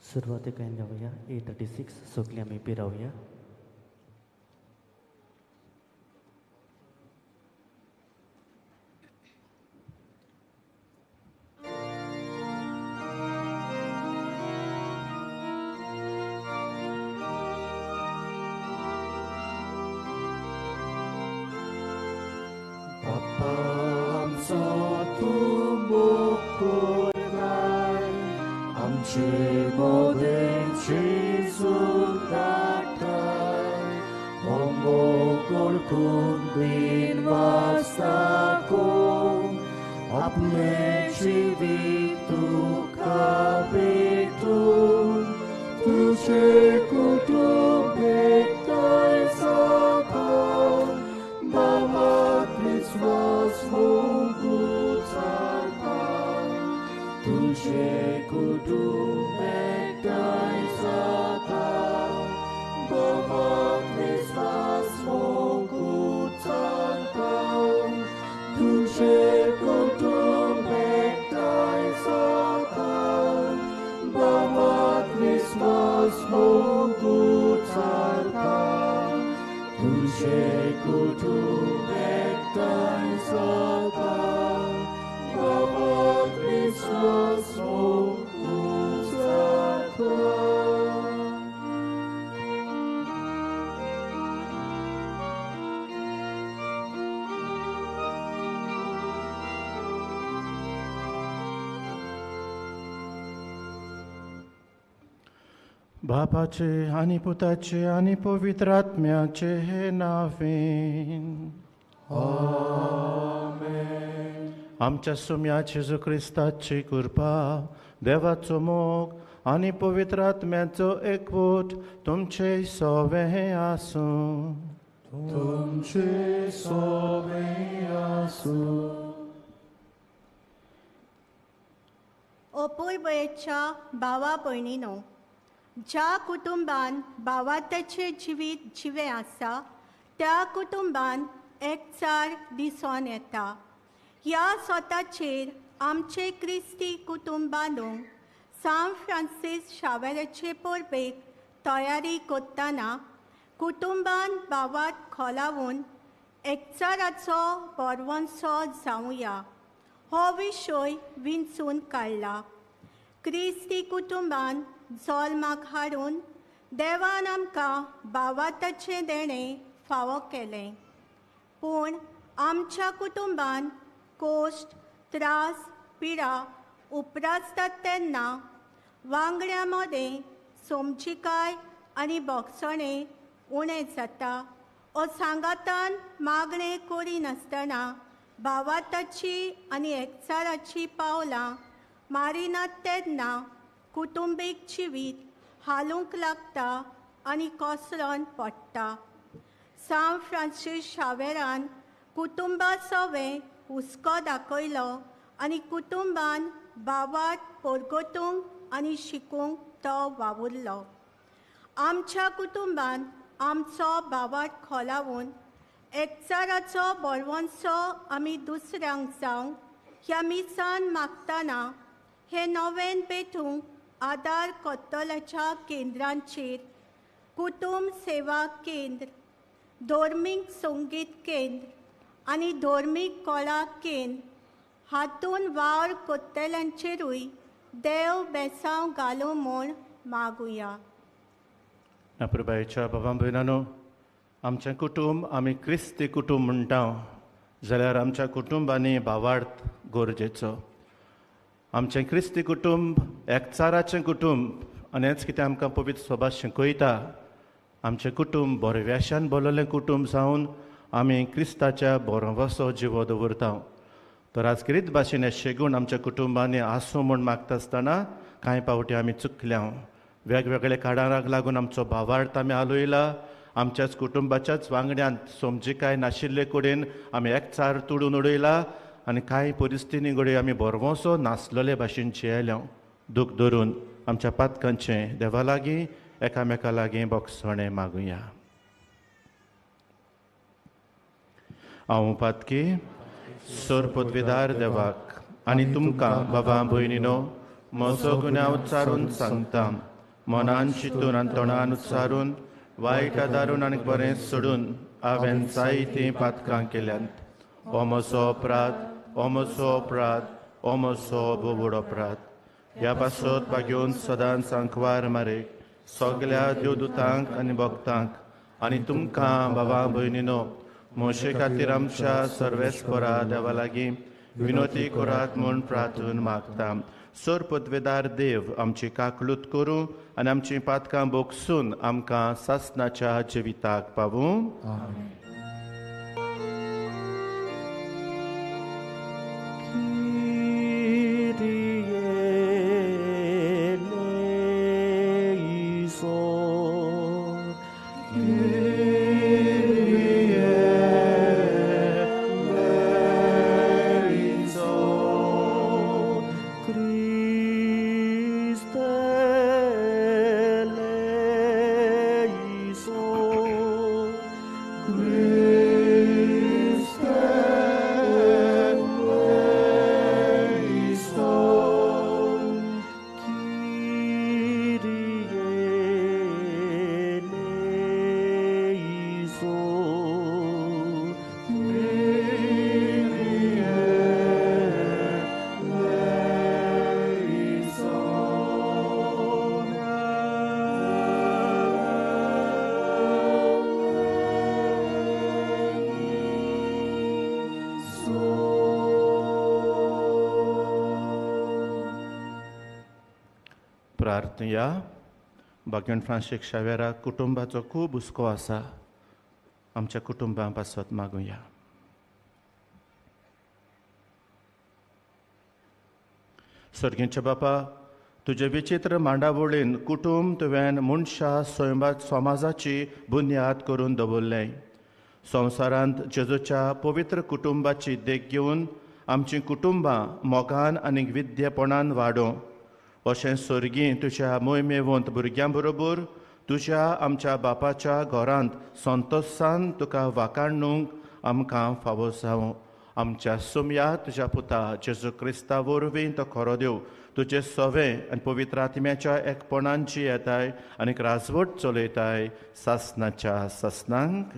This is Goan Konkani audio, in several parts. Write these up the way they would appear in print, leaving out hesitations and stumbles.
सुरवातेक गावया 836 सगळीं आमी पिरावया. बापा आमचो तूं मोग करताय, आमचे मदें जेजूक धाडटाय, हो मोग ओळखून बिनवास दाखोवंक आपलें जिवीत तुका भेटून तुजें कुटुंब एकठांय जाता, बाबा क्रिस्मस मोगू चलता, तुजें कुटुंब एकठांय जाता, बाबा क्रिस्मस मोगू चलता, तुजें कुटुंब एकठांय जाता, बाबा क्रिस्मस मोगू चलता, तुजें कुटुंब एकठांय जाता, बाबा क्रिस्मस मोगू चलता. बापाचे आनी पुताचे आनी पवित्र आत्म्याचे हे नांवेन आमेन. आमच्या सुम्या जेजू क्रिस्ताची कृपा, देवाचो मोग आनी पवित्र आत्म्याचो एकवट तुमचे सोवे आसूं. तुमचे सोवे आसूं. अपुरबयेच्या भावा भयणीनो, ज्या कुटुंबान भावार्थाचें जिवीत जिवें आसा त्या कुटुंबान एकचार दिसून येता. ह्या स्वताचेर आमचे क्रिस्ती कुटुंब बांदूंक सांत फ्रांसीस शावेराचे परबेक तयारी करतना कुटुंबान भावार्थ खोलावून एकचाराचो बरवंसो जावया हो विशय विंचून काडला. क्रिस्ती कुटुंबान जल्माक हाडून देवान आमकां भावार्थाचें देणें फावो केलें, पूण आमच्या कुटुंबान कोश्ट, त्रास, पिडा उपरासतात तेन्ना वांगड्यां मदें समजिकाय आनी भोगसणें उणें जाता ओ सांगातान मागणें करिनासतना भावार्थाची आनी एकचाराची पावलां मारिनात तेन्ना कुटुंबीक जिवीत हालूंक लागता आनी कोसळोन पडटा. सांत फ्रांसीस शावेरान कुटुंबा सवें हुस्को दाखयलो आनी कुटुंबान भावार्थ परगटूंक आनी शिकूंक तो वावुरलो. आमच्या कुटुंबान आमचो भावार्थ खोलावून एकचाराचो बरवंसो आमी दुसऱ्यांक जावंक ह्या मिसान मागतना हे नवेन पेटूंक आदार करतल्याच्या केंद्रांचेर कुटुंब सेवा केंद्र, धर्मीक संगीत केंद्र आनी धर्मीक कला केंद्र हातून वावर करतल्यांचेरूय देव बेसांव घालूं म्हूण मागुया. अपुरबायेच्या बाबा भयणांनो, आमचें कुटुंब आमी क्रिस्ती कुटुंब म्हणटा जाल्यार आमच्या कुटुंबांनी भावार्थ गरजेचो. आमचें क्रिस्ती कुटुंब एकचाराचें कुटुंब आनी हेंच कितें आमकां पवित्र सभा शिकयता. आमचें कुटुंब बरव्याशान भरलेलें कुटुंब जावन आमी क्रिस्ताच्या बरोवसो जिवो दवरता. तर आज क्रित भाशेन हे शेगूण आमच्या कुटुंबांनी आसूं म्हूण मागता आसतना कांय पावटी आमी चुकल्या. वेगवेगळ्या कारणांक लागून आमचो भावार्थ आमी हालयला. आमच्याच कुटुंबाच्याच वांगड्यांत समजिकाय नाशिल्ले कडेन आमी एकचार तोडून उडयला आनी कांय परिस्थिती घडये आमी बरवसो नासलेले भाशेन जियेल्या. दूख धरून आमच्या पातकांचें देवा लागीं एकामेका लागीं बोगसणें मागुया. हांव पातकी सोरपदवीदार देवाक आनी तुमकां बाबा भयणीनो म्हजो गुन्यांव चारून सांगता. मनान चिंतून आनी तोंडान उच्चारून वायट आदारून आनी बरें सोडून हांवें जायतीं पातकां केल्यांत. हो म्हजो अपराध, हो म्हजो अपराध, हो म्हजो भोव अपराध. ह्या पासत भागेवन सदांच सांकवार मारेक सगल्या देवदूतांक आनी भक्तांक आनी तुमकां बाबा भयणीनो म्हजे खातीर आमच्या सर्वेस्परा देवा लागीं विनोती करात म्हूण प्रार्थून मागता. सर पदवेदार देव आमची काकलूत करूं आनी आमची पातकां बोगसून आमकां सासनाच्या जिविताक पावूं. प्रार्थया. बागेवन फ्रांसीक शावेरा कुटुंबाचो खूब हुस्को आसा. आमच्या कुटुंबां पासत मागुया. सर्गींच्या बापा, तुजे विचित्र मांडावळीन कुटुंब तुवें मनशा समाजाची बुन्याद करून दवरलें. संवसारांत जेजूच्या पवित्र कुटुंबाची देख घेवन आमचीं कुटुंबां मोगान आनी विद्येपणान वाडोवं अशें सर्गीं तुज्या मोयमेवंत भुरग्यां बरोबर तुज्या आमच्या बापाच्या घरांत संतोसान तुका वाखाणूंक आमकां फावो जावं. आमच्या सुमया तुज्या पुता जेजू क्रिस्ता वरवीं तो खरो देव तुजें सवें आनी पवित्र आत्म्याच्या एकपणांची येताय आनी राजवट चलयताय सासनाच्या सासनांक.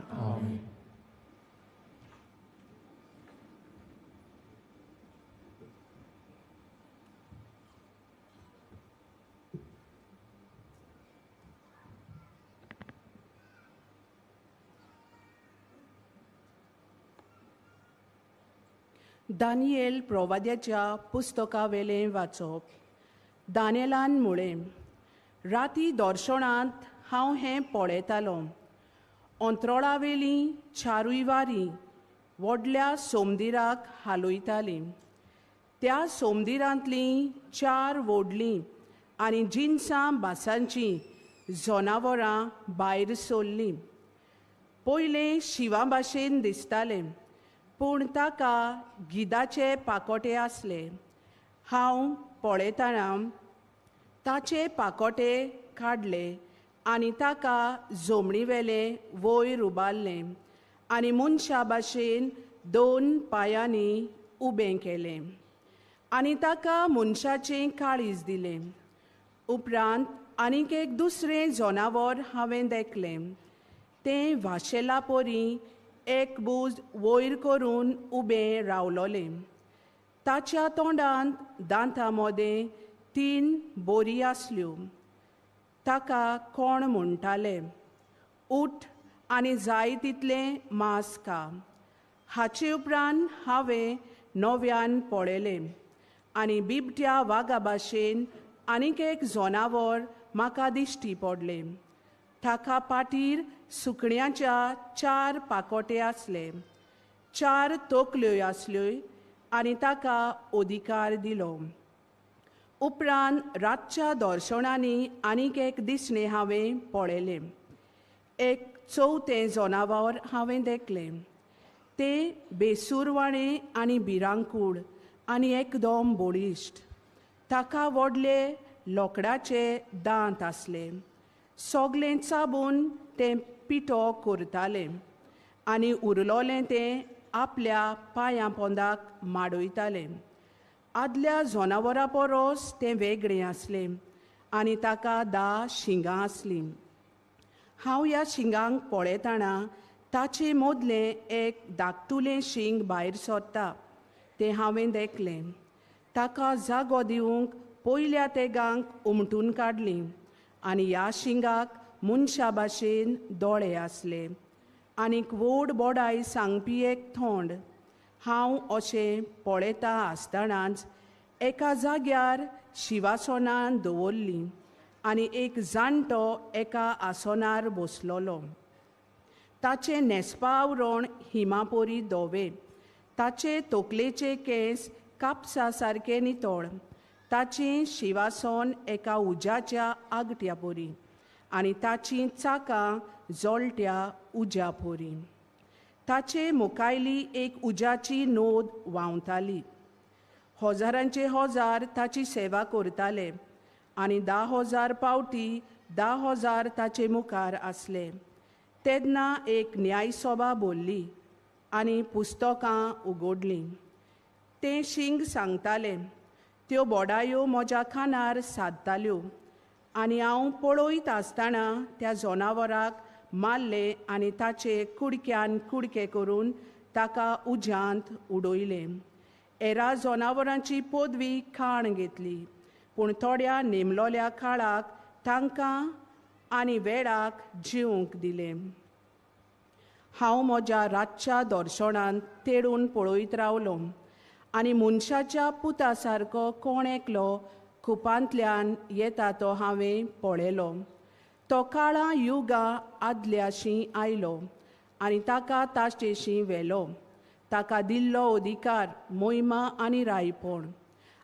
दानियल प्रवाद्याच्या पुस्तकावेलें वाचप. दानियलान म्हळें, राती दर्शनांत हांव हें पळयतालों. अंत्रोळावेलीं चारूय वारी व्हडल्या सोमदिराक हालयतालीं. त्या सोमदिरांतलीं चार व्हडलीं आनी जिनसां भासांचीं जनावरां भायर सरलीं. पयलें शिंवा भाशेन दिसतालें, पूण ताका गिदाचे पाकोटे आसले. हांव पळयतना ताचे पाकोटे काडले आनी ताका जमणीवेलें वयर उबारलें आनी मनशा भाशेन दोन पांयांनी उबें केलें आनी ताका मनशाचें काळीज दिलें. उपरांत आनीक एक दुसरें जनावर हांवें देखलें. तें वाशेला परी एक बूज वयर करून उबें रावलोलें. ताच्या तोंडांत दांतां मदें 3 बोरी आसल्यो. ताका कोण म्हणटाले, उठ आनी जाय तितलें मांस खा. हाचे उपरांत हांवें नव्यान पळयलें आनी बिबट्या वागा भाशेन आनीक एक जनावर म्हाका दिश्टी पडलें. ताका पाटीर सुकण्याच्या 4 पाकोटे आसले, 4 तकल्यो आसल्यो आनी ताका अधिकार दिलो. उपरांत रातच्या दर्शनांनी आनीक एक दिसणें हांवें पळयलें. एक चवथें जनावर हांवें देखलें. तें बेसूरवाणें आनी भिरांकूळ आनी एकदम बळिश्ट. ताका व्हडले लोकडाचे दांत आसले. सगलें चाबून तें पिठो करतालें आनी उरलोलें तें आपल्या पांयां पोंदाक माडयतालें. आदल्या जनावरां परस तें वेगळें आसलें आनी ताका 10 शिंगां आसलीं. हांव ह्या शिंगांक पळयतना ताचे मोदलें एक धाकटुलें शींग भायर सरता तें हांवें देखलें. ताका जागो दिवंक पयल्या तेगांक उमटून काडलीं आनी ह्या शिंगाक मनशा भाशेन दोळे आसले आनीक व्हड बोडाय सांगपी एक थोंड. हांव अशें पळयता आसतनाच एका जाग्यार शिवासनान दवरलीं आनी एक जाणटो एका आसनार बसलोलो. ताचें न्हेसपा आवरण हिमापोरी धवे, ताचे तकलेचे केंस कापसा सारके नितळ, ताचें शिवासन एका उज्याच्या आगट्या पोरी आनी ताचीं चाकां जळट्या उज्या पोरी. ताचे मुखायली एक उज्याची नोद व्हांवताली. हजारांचे हजार ताची सेवा करताले आनी 10,000 पावटी 10,000 ताचे मुखार आसले. तेन्ना एक न्यायसभा बोल्ली आनी पुस्तकां उगडलीं. तें शिंग सांगतालें, त्यो बोडायो म्हज्या खानार सादताल्यो आनी हांव पळयत आसतना त्या जनावराक मारलें आनी ताचे कुडक्यान कुडके करून ताका उज्यांत उडयलें. एरा जनावरांची पदवी खाण घेतली, पूण थोड्या नेमलोल्या काळाक तांकां आनी वेळाक जिवंक दिलें. हांव म्हज्या रातच्या दर्शनांत तेडून पळयत रावलो आनी मनशाच्या पुता सारको कोण एकलो कुपांतल्यान येता तो हांवें पळयलो. तो काळां युगां आदल्याशी आयलो आनी ताका ताचेशी व्हेलो. ताका दिल्लो अधिकार, मोहिमा आनी रायपण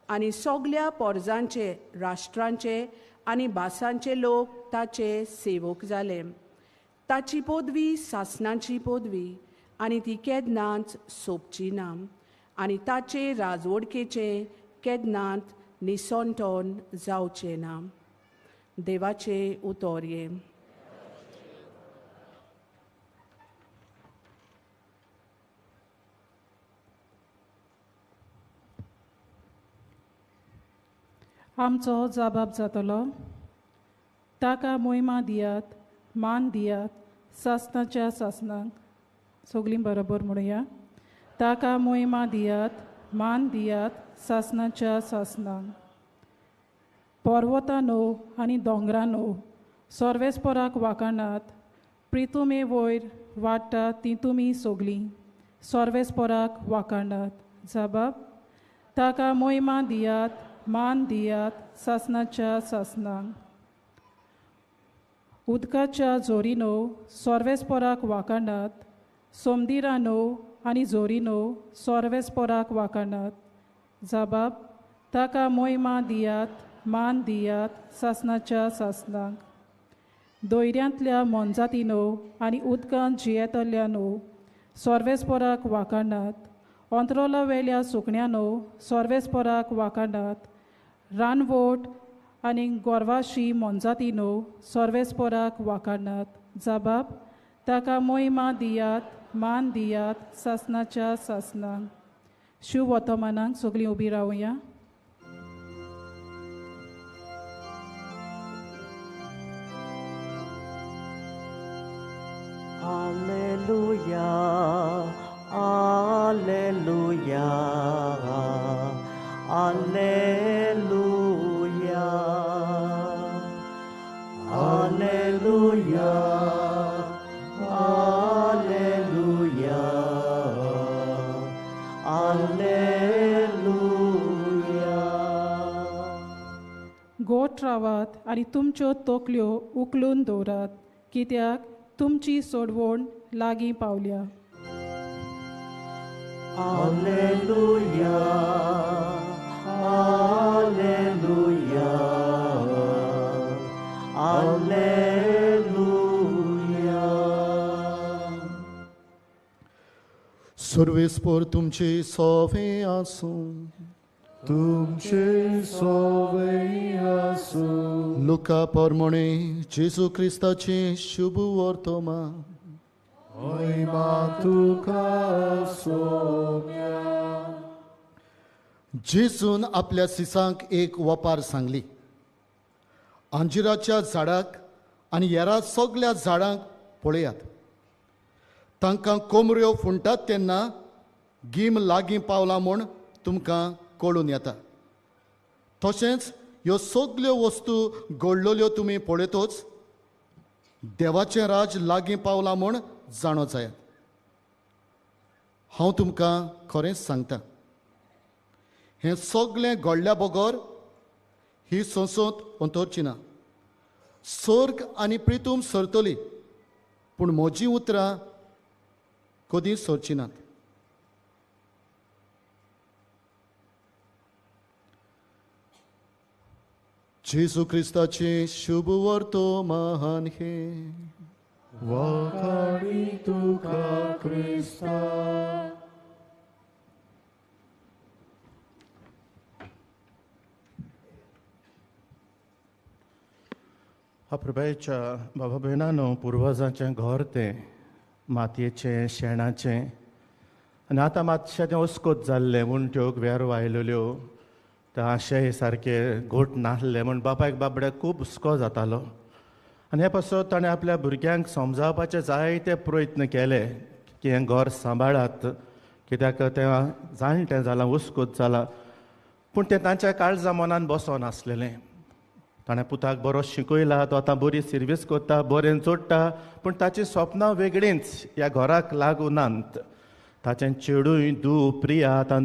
आनी सगल्या पोरजांचे, राष्ट्रांचे आनी भासांचे लोक ताचे सेवक जाले. ताची पदवी सासणाची पदवी आनी ती केन्नाच सोंपची ना आनी ताचे राजवडकेचे केन्नाच निसंटन जावचें ना. देवाचे उतर हें. आमचो जबाब जातलो. ताका मोहिमा दियात, मान दियात, सासणाच्या सासणाक. सगळीं बरोबर म्हणुया. ताका मोहिमा दियात, मान दियात, सासणाच्या सासणाक. पर्वतानो आनी दोंगरानो सर्वेस्पराक वाखाणात, प्रितुमे वयर वाडटा ती तुमी सगळीं सर्वेस्पराक वाखाणात. जबाब ताका मोहिमा दियात, मान दियात, सासणाच्या सासणाक. उदकाच्या जोरीनो सर्वेस्पराक वाखाणात, सोमदिरानो आनी जोरीनो सर्वेस्पराक वाखाणात. जबाब ताका मोहिमा दियात, मान दियात, सासणाच्या सासणाक. दोयऱ्यांतल्या मोनजातीनो आनी उदकांत जियेतल्यानो सर्वेस्पराक वाखाणात, अंतरोला वेल्या सुकण्यानो सर्वेस्पराक वाखाणात, रानवट आनी गोरवाशी मोनजातीनो सर्वेस्पराक वाखाणात. जबाब ताका मोहिमा दियात, मान दियात, सासणाच्या सासणाक. शिव वर्तमानाक सगळीं उबी रावया. Alleluia, Alleluia, Alleluia, Alleluia, Alleluia, Alleluia. गोट रावात आनी तुमच्यो तकल्यो उखलून दवरात, कित्याक तुमची सोडवण लागीं पावल्या. Alleluia, Alleluia, Alleluia. सर्वेस्पर तुमचे सोवे आसूं, तुमचे सोवे आसूं. लुका परमणे जेजू क्रिस्ताचे शुभ वर्तमान. महिमा तुका सोम्या. जेजून आपल्या सिसांक एक वपार सांगली. अंजिराच्या झाडाक आनी हेरा सगल्या झाडांक पळयात. तांकां कोमऱ्यो फुंटात तेन्ना गीम लागीं पावला म्हूण तुमकां कळून येता. तशेंच ह्यो सगल्यो वस्तू घडलेल्यो तुमी पळयतच देवाचें राज लागीं पावलां म्हूण जाणो जायात. हांव तुमकां खरेंच सांगता, हें सगळें घडल्या बगर ही संसद अंतरची ना. सर्ग आनी प्रितूम सरतली, पूण म्हजीं उतरां कदीं सरची नात. जेजू क्रिस्ताचें शुभ वर्तमान हें. वाखाणी तुका क्रिस्ता. अप्रबायच्या बाबा भयणानो, पुर्वजांचें घर तें मातयेचें, शेणाचें, आनी आतां मातशें तें अस्कोत जाल्लें, उंट्यो वेरो आयलेल्यो, ते आशेय सारके घोट नासले म्हूण बापायक बाबड्याक खूब हुस्को जातालो. आनी हे पासत ताणें आपल्या भुरग्यांक समजावपाचे जायते प्रयत्न केले की हें घर सांबाळात, कित्याक तें जाणटें जालां, हुस्कोत जालां. पूण तें तांच्या काळजा मनान बसोन आसलेलें. ताणें पुताक बरो शिकयला, तो आतां बरी सिर्वीस करता, बरें जोडटा, पूण ताचीं सपनां वेगळींच ह्या घराक लागू नात. ताचें चेडूय दू प्रिया आतां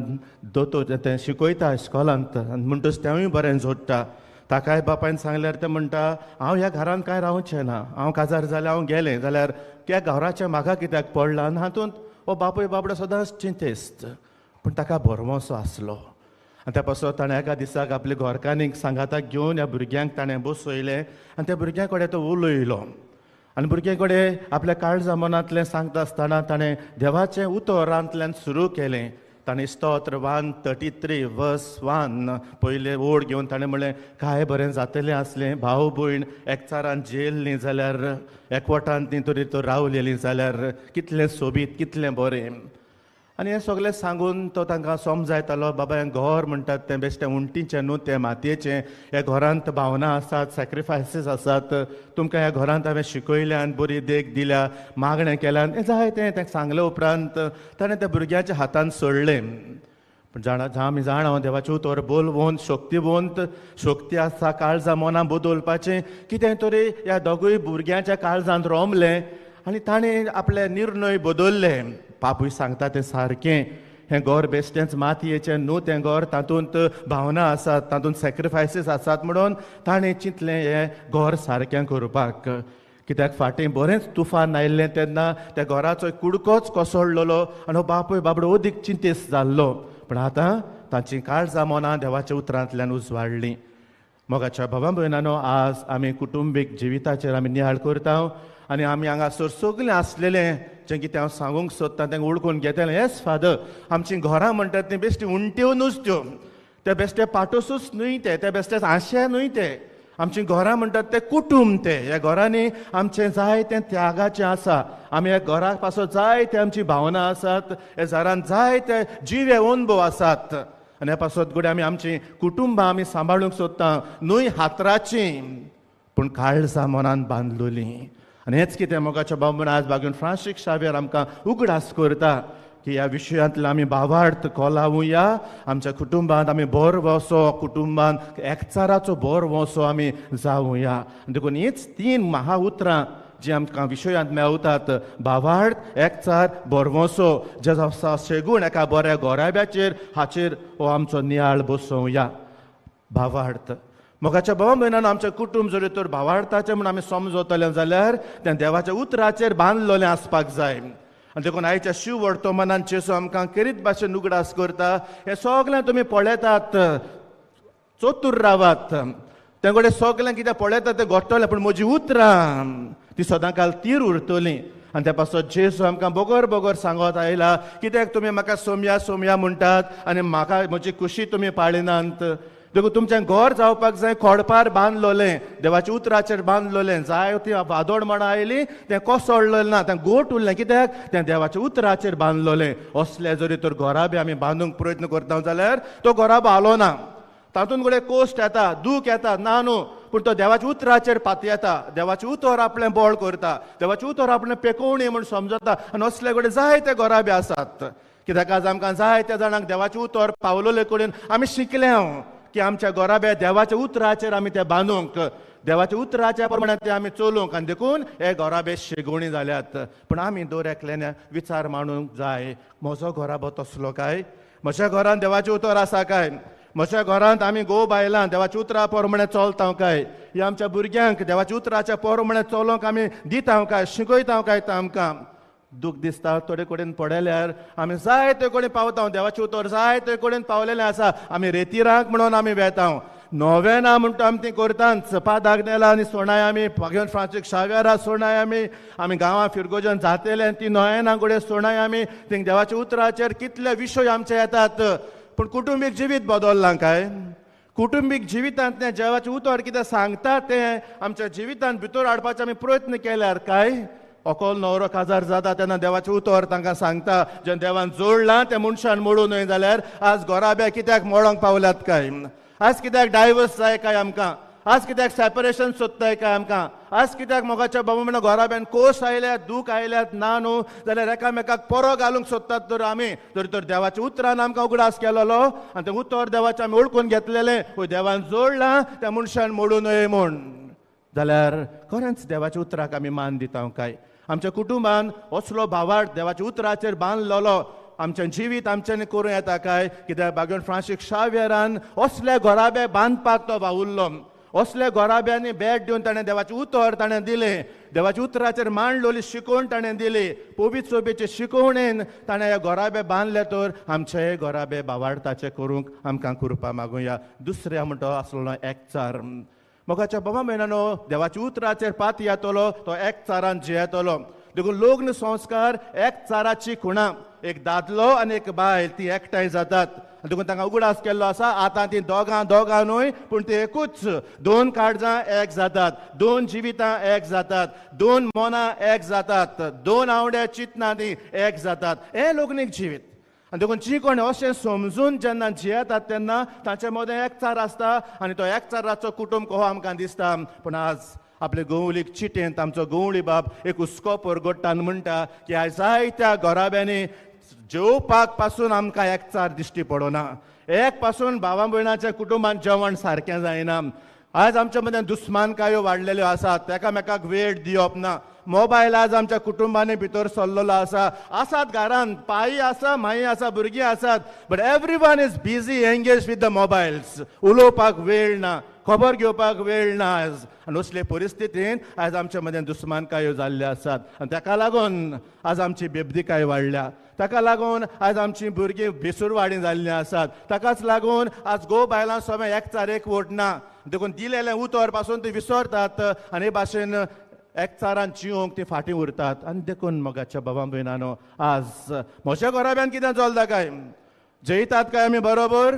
दोतोर तें शिकयता इस्कॉलांत, आनी म्हणटच तेंवूय बरें जोडटा. ताकाय बापायन सांगल्यार तें म्हणटा, हांव ह्या घरांत कांय रावचें ना, हांव काजार जाल्यार हांव गेलें जाल्यार त्या घराचें म्हाका कित्याक पडलां. आनी हातूंत हो बापूय बाबडो सदांच चिंतेस्त, पूण ताका भरवंसो आसलो. आनी त्या पासत ताणें एका दिसाक आपले घरकान्नीक सांगाताक घेवन ह्या भुरग्यांक ताणें बसयलें आनी त्या भुरग्यां कडेन तो उलयलो. आनी भुरग्यां कडेन आपल्या काळजा मनांतलें सांगता आसतना ताणें देवाचें उतरांतल्यान सुरू केलें. ताणें स्तोत्र 133 वर्स 1 पयलें ओड घेवन ताणें म्हणलें, काय बरें जातलें आसलें भाव भयण एकचारान जेल्लीं जाल्यार, एकवटान तीं तरी तो रावलेलीं जाल्यार कितलें सोबीत, कितलें बरें. आनी हें सगळें सांगून तो तांकां समजायतालो, बाबा हें घर म्हणटात तें बेश्टें उंटीचें न्हू, तें मातयेचें. ह्या घरांत भावना आसात, सॅक्रिफायसीस आसात, तुमकां ह्या घरांत हांवें शिकयल्यान, बरी देख दिल्या, मागणें केल्यान, हें जाय तें. तें सांगले उपरांत ताणें त्या भुरग्याच्या हातान सोडलें. पूण जाणा आमी जाणा देवाचें उतर बोलवंत, शक्तिवंत, शक्ती आसा काळजां मनां बदलपाचें. कितें तरी ह्या दोगूय भुरग्यांच्या काळजांत रोमलें आनी ताणें आपले निर्णय बदलले. बापूय सांगता तें सारकें, हें घर बेश्टेंच मातयेचें न्हू, तें घर तातूंत भावना आसात, तातूंत सॅक्रिफायसीस आसात म्हणून ताणें चिंतलें हें घर सारकें करपाक. कित्याक फाटीं बरेंच तुफान आयिल्लें तेन्ना त्या घराचो कुडकोच कोसळ्ळलो आनी हो बापूय बाबडो अदीक चिंतेस्त जाल्लो. पूण आतां तांची काळजां मनां देवाच्या उतरांतल्यान उजवाडलीं. मोगाच्या भावा भयणानो, आज आमी कुटुंबीक जिविताचेर आमी नियाळ करता आनी आमी हांगासर सगळें आसलेलें जें कितें हांव सांगूंक सोदता तें वळखून घेतलें. येस फादर, आमचीं घरां म्हणटात तीं बेश्टीं उंट्यो नुस्त्यो, ते बेश्टे पाटोसूच न्हय, ते ते बेश्टे आशे न्हय, ते आमचीं घरां म्हणटात ते कुटूंब. ते ह्या घरांनी आमचें जायतें त्यागाचें आसा, आमी ह्या घरा पासत जायते आमची भावना आसात, ह्या घरांत जायते जिवे अनुभव आसात. आनी ह्या पासत घडये आमी आमचीं कुटुंबां आमी सांबाळूंक सोदता, न्हय हातराचीं पूण काळजां मनान बांदलोलीं. आनी हेंच कितें मोगाच्या बाबून आज बागून फ्रांसीक शाव्यर आमकां उगडास करता की ह्या विशयांतल्यान आमी भावार्थ कोलावुया, आमच्या कुटुंबांत आमी भरवंसो, कुटुंबांत एकचाराचो भरवंसो आमी जावुया. देखून हीच तीन महा उतरां जी आमकां विशयांत मेळटात, भावार्थ, एकचार, भरवंसो, जे शेगूण एका बऱ्या घराब्याचेर हाचेर हो आमचो नियाळ बसोवया. भावार्थ मोगाच्या भावा भयणान, आमचें कुटुंब जरी तर भावार्थाचें म्हूण आमी समजतलें जाल्यार तें देवाच्या उतराचेर बांदलेलें आसपाक जाय. आनी देखून आयच्या शिव वर्तमानान जेजू आमकां करीत भाशेन उगडास करता, हें सगळें तुमी पळयतात, चतूर रावात, तें कडेन सगळें कितें पळयतात तें घडटलें, पूण म्हजी उतरां ती सदां काल तीर उरतलीं. आनी त्या पासत जेजू आमकां बगर बगर सांगत आयला, कित्याक तुमी म्हाका सोमया सोमया म्हणटात आनी म्हाका म्हजी खुशी तुमी पाळिनात. देखून तुमचें घर जावपाक जाय खोडपार बांदलोलें, देवाच्या उतराचेर बांदलोलें. जाय ती वादोड म्हण आयली तें कोसळलें ना, तें गोट उरलें, कित्याक तें देवाच्या उतराचेर बांदलोलें. असलें जरी तर घराबे आमी बांदूंक प्रयत्न करता जाल्यार तो घराबो हालो ना, तातूंत कडेन कोश्ट येता, दूख येता, ना न्हू, पूण तो देवाच्या उतराचेर पातयेता, देवाचें उतर आपलें बळ करता, देवाचें उतर आपलें पेकोवणी म्हूण समजता. आनी असले कडेन जायते घराबे आसात. कित्याक आज आमकां जायत्या जाणांक देवाचें उतर पावलोले कडेन आमी शिकले हांव की आमच्या घराब्या देवाच्या उतराचेर आमी ते बांदूंक, देवाच्या उतराच्या प्रमाणे ते आमी चलूंक, आनी देखून हे घराबे शेगोणी जाल्यात. पूण आमी दर एकल्यान विचार मांडूंक जाय, म्हजो घराबो तसलो काय? म्हज्या घरांत देवाचें उतर आसा काय? म्हज्या घरांत आमी घोव बायलां देवाच्या उतरा प्रमाणे चलता काय? ह्या आमच्या भुरग्यांक देवाच्या उतराच्या प्रमाणे चलोवंक आमी दिता काय, शिकयता काय? आमकां दूख दिसता थोडे कडेन पडल्यार आमी जायते कडेन पावता, देवाचें उतर जायते कडेन पावलेलें आसा. आमी रेतिरांक म्हणून आमी वेता, नोवेना म्हणटा आमी ती करताच, पादाग्नेला आनी सोणाय आमी, बागेवन फ्रांसीक शाव्यारा सोणाय आमी, आमी गांवां फिरगोजन जातेले ती नोवेना कडेन सोणाय आमी. थिंग देवाच्या उतराचेर कितले विशय आमचे येतात, पूण कुटुंबीक जिवीत बदल्लां काय? कुटुंबीक जिवितांतलें देवाचें उतर कितें सांगता तें आमच्या जिवितांत भितर हाडपाचो आमी प्रयत्न केल्यार काय? अकोल न्हवरो काजार जाता तेन्ना देवाचें उतर तांकां सांगता, जेन्ना देवान जोडलां तें मनशान मोडूं न्हय. जाल्यार आज घराब्या कित्याक मोडोंक पावल्यात काय? आज कित्याक डायवर्स जाय काय आमकां? आज कित्याक सेपरेशन सोदताय काय आमकां? आज कित्याक मोगाच्या बाबा म्हणून घराब्यान कोस आयल्यात, दूख आयल्यात ना न्हू, जाल्यार एकामेकाक परो घालूंक सोदतात. तर आमी तर तर देवाच्या उतरान आमकां उगडास केलोलो आनी तें उतर देवाचें आमी वळखून घेतलेलें, देवान जोडलां त्या मनशान मोडूं न्हय म्हूण. जाल्यार खरेंच देवाच्या उतराक आमी मान दिता काय? आमच्या कुटुंबान असलो भावार्थ देवाच्या उतराचेर बांदलेलो आमचें जिवीत आमच्यांनी करूं येता काय? कित्याक बागेवन फ्रांसीक शाव्यरान असले घराबे बांदपाक तो वावुरलो, असल्या घराब्यांनी भेट दिवन ताणें देवाचें उतर ताणें दिलें, देवाच्या उतराचेर मांडलोली शिकवण ताणें दिली, पवित्र सोबेचे शिकवणेन ताणें हे घराबे बांदले. तर आमचे घराबे भावार्थाचे करूंक आमकां कृपा मागुया. दुसऱ्या म्हणटा आसलो एकचार. मोगाच्या बाबा म्हयन्यानो देवाच्या उतराचेर पात येतलो तो एकचारान जियेतलो. देखून लग्न संस्कार एकचाराची खुणा, एक दादलो आनी एक बायल ती एकठांय जातात, देखून तांकां उगडास केल्लो आसा आतां ती दोगां दोगां न्हय पूण ती एकूच, दोन काळजां एक जातात, दोन जिवितां एक जातात, दोन मनां एक जातात, दोन आवड्या चिंतनां ती एक जातात. हें लग्नीक जिवीत. आनी देखून जी कोण अशें समजून जेन्ना जियेतात तेन्ना तांचे मदें एकचार आसता आनी तो एकचाराचो कुटुंब कहो आमकां दिसता. पूण आज आपले गवळीक चिटेंत आमचो गवळी बाब एक हुस्को परगट्टान म्हणटा की आयज जायत्या घराब्यांनी जेवपाक पासून आमकां एकचार दिश्टी पडना, एक पासून भावा भयणाच्या कुटुंबान जेवण सारकें जायना. आज आमच्या मदें दुस्मानकायो वाडलेल्यो आसात, एकामेकाक वेळ दिवप ना. मोबायल आज आमच्या कुटुंबांनी भितर सरलेलो आसा, आसात घरांत पाई आसा, माई आसा, भुरगीं आसात, but everyone is busy engage with the mobiles. उलोवपाक वेळ ना, खबर घेवपाक वेळ ना आज. आनी असले परिस्थितीन आयज आमच्या मदें दुस्मानकायो जाल्ल्यो आसात आनी ताका लागून आज आमची बेबदीकाय वाडल्या, ताका लागून आज आमची भुरगीं बेसूरवाडी जाल्लीं आसात, ताकाच लागून आज घोव बायलां सगळें एकचार एकवट ना. देखून दिलेलें उतर पासून ती विसरतात आनी हे भाशेन एकचारान जिवंक ती फाटीं उरतात. आनी देखून मोगाच्या बाबा भयणानो आज म्हज्या घराब्यान कितें चलता काय? जेयतात काय आमी बरोबर?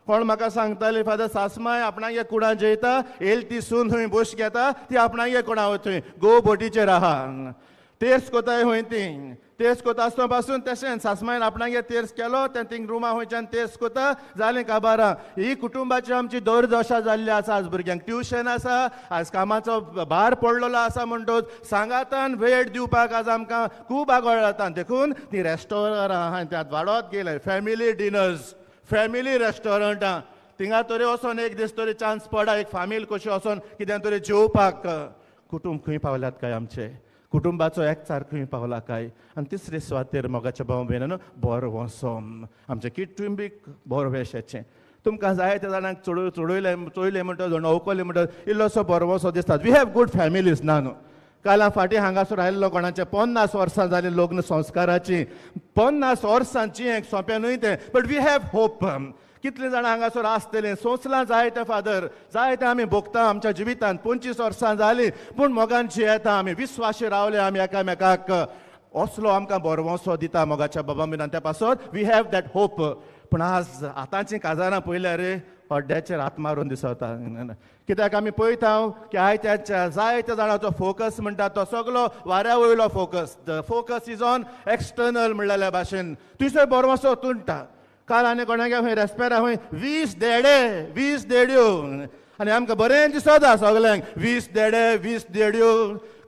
कोण म्हाका सांगताले फादर सासमाय आपणागे कुडां जेयता, येयल ती सून थंय बोश घेता, ती आपणागे कुडां वतूय गो बोटीचेर आहा, तेर्स कोताय खंय ती तेर्स कोता आसतना पासून तशेंच सासमायन आपणागे तेर्स केलो तें थिंग रुमा खंयच्यान तेर्स कोता जालें काबारां. ही कुटुंबाची आमची दुर्दशा जाल्ली आसा. आज भुरग्यांक ट्युशन आसा, आज कामाचो भार पडलेलो आसा, म्हणटच सांगातान वेळ दिवपाक आज आमकां खूब आगळ जाता. देखून ती रेस्टोरंटां आहा त्यात वाडत गेले, फॅमिली डिनर्स, फॅमिली रेस्टॉरंटां, थिंगा तरी वचोन एक दीस तरी चान्स पडा एक फामील कशी वचोन कितें तरी जेवपाक. कुटुंब खंय पावल्यात काय आमचे? कुटुंबाचो एकचार खंय पावला काय? आनी तिसरे सुवातेर मोगाच्या भाव भयणांनो बरो वसोम आमचें कुटुंबीक बरवेशाचें. तुमकां जायत्या जाणांक चोडयलें चोयलें म्हणटा, अवकलें म्हणटा, इल्लोसो बरवसो दिसतात. We have good families ना न्हू? काल फाटीं हांगासर आयिल्लो कोणाचें 50 वर्सां जालीं लग्न संस्काराची, 50 वर्सांची एक सोंपें न्हय तें, बट we have hope. कितलीं जाणां हांगासर आसतलीं सोंसलां जायते फादर, जायते आमी भोगता आमच्या जिवितांत. 25 वर्सां जालीं पूण मोगान जियेता आमी, विस्वाशी रावले आमी एकामेकाक. असलो आमकां बरवसो दिता मोगाच्या बाबा बिनान, त्या पासत we have that hope. पूण आज आतांचीं काजारां पळयल्यार रे हड्ड्याचेर हात मारून दिसता. कित्याक आमी पळयता की आयत्याच्या जायत्या जाणांचो फोकस म्हणटा तो सगलो वाऱ्या वयलो focus, the focus is on external म्हणलेल्या भाशेन. तुजो बरवसो तुंटा. काल आनी कोणागे खंय रेस्पेरा खंय 20 देडे 20 देड्यो आनी आमकां बरें दिसता सगल्यांक 20 देडे 20 देड्यो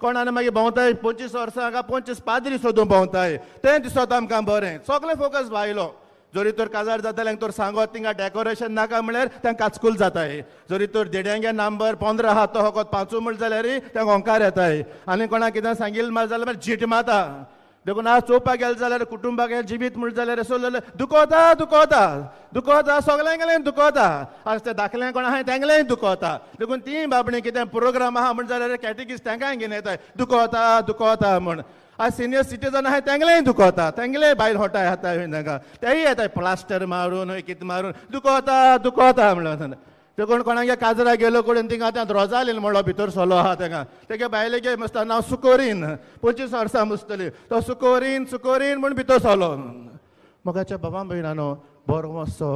कोणान मागीर भोंवताय 25 वर्सां काय 25 पाद्री सोदून भोंवताय तें दिसता आमकां बरें. सगळें फोकस भायलो. जरी तर काजार जाताल्यांक तर सांगत तिंगा डेकोरेशन नाका म्हळ्यार तांकां काचकूल जाताय. जरी तर देड्यांगे नंबर 15 आहा तो फकत 5 म्हण जाल्यार तांकां ओंकार येताय. आनी कोणाक कितें सांगिल्लें मार जाल्यार मागीर जीट मारता. देखून आज चोवपाक गेलें जाल्यार कुटुंबाक जिवीत म्हण जाल्यार सो दुखोता दुखोता दुखोता सगल्यांगेलें दुखोता. आज ते दाखले कोण आहाय तेंगलेंय दुखोता. देखून ती बाबणी कितें प्रोग्राम आहा म्हण जाल्यार कॅटेगीज तांकांय घेवन येताय दुखोता दुखोता म्हण. आज सिनियर सिटीजन आहाय तेंगलेंय दुखोता, तेंगलेय बायल होटाय हाताय तांकां तेय येताय प्लास्टर मारून कितें मारून दुखोता दुखोता म्हणून. देखून कोणागे काजरा गेलो कडेन थिंगा आतां रोजालीन म्हणलो भितर सोलो आहा तांकां तेगे बायलेगे मस्त नांव सुकोरीन 25 वर्सां मुसतली तो सुकोरीन सुकोरीन म्हूण भितर सोलो. मोगाच्या बाबा भयणानो बरो असो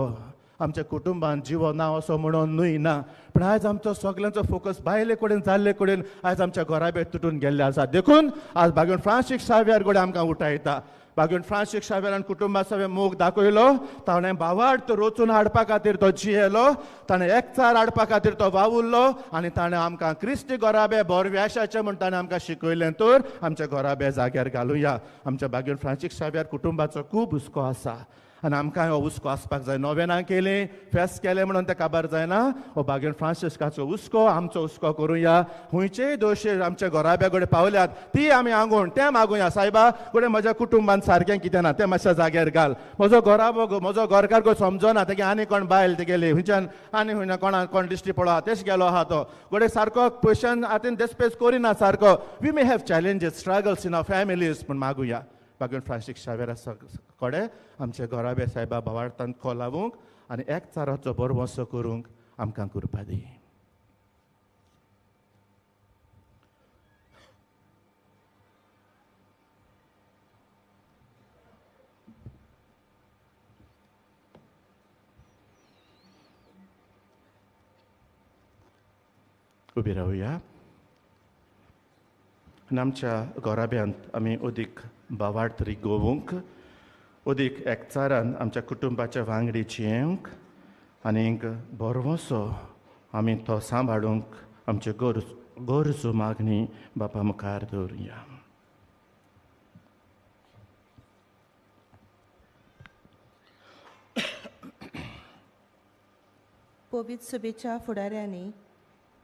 आमच्या कुटुंबान जिवो ना असो म्हणून न्हय ना, पूण आयज आमचो सगल्यांचो फोकस बायले कडेन जाल्ले कडेन आयज आमच्या घराबे तुटून गेल्ले आसा. देखून आज बागेवन फ्रांसीस शाव्यार कडेन आमकां उठायता. बागेवन फ्रांसीस शाव्यारान कुटुंबा सगळें मोग दाखयलो, ताणें भावार्थ रोचून हाडपा खातीर तो जियेलो, ताणें एकचार हाडपा खातीर तो वावुरलो आनी ताणें आमकां क्रिस्ती घराबे बोरव्याशाचें म्हूण ताणें आमकां शिकयलें. तर आमच्या घराबे जाग्यार घालुया. आमच्या बागेवन फ्रांसीस शाव्यार कुटुंबाचो खूब हुस्को आसा आनी आमकां हो हुस्को आसपाक जाय. नोवेनां केलीं फेस्त केलें म्हणून तें काबार जायना. हो बागेवन फ्रांसिस्काचो हुस्को आमचो हुस्को करुया. खंयचेय दोशे आमच्या घराब्या कडेन पावल्यात ती आमी आंगून तें मागुया, सायबा कडेन म्हज्या कुटुंबान सारकें कितें ना तें मातशें जाग्यार घाल. म्हजो घराबो म्हजो घरकार को समजना तेगे आनी कोण बायल तेगेली खंयच्यान आनी खंय कोणा कोण दिश्टी पडो आहा तेश गेलो आहा तो गोडे सारको पयशान आतां देस्पेस करिना सारको. We may have challenges struggles in our families पूण मागुया बागेवन फ्रांसीस शाव्यारा कडेन आमच्या घराबे सायबा भावार्थान खोलावूंक आनी एकचाराचो भरवंसो करूंक आमकां कृपा दी. उबी रावया आनी आमच्या घराब्यांत आमी अदीक भावार्थ रिगोवंक अदीक एकचारान आमच्या कुटुंबाच्या वांगडी जियेवंक आनीक भरवंसो आमी तो सांबाळूंक आमच्यो गरज गरजो मागणी बापा मुखार दवरुया. पवित्र सभेच्या फुडाऱ्यांनी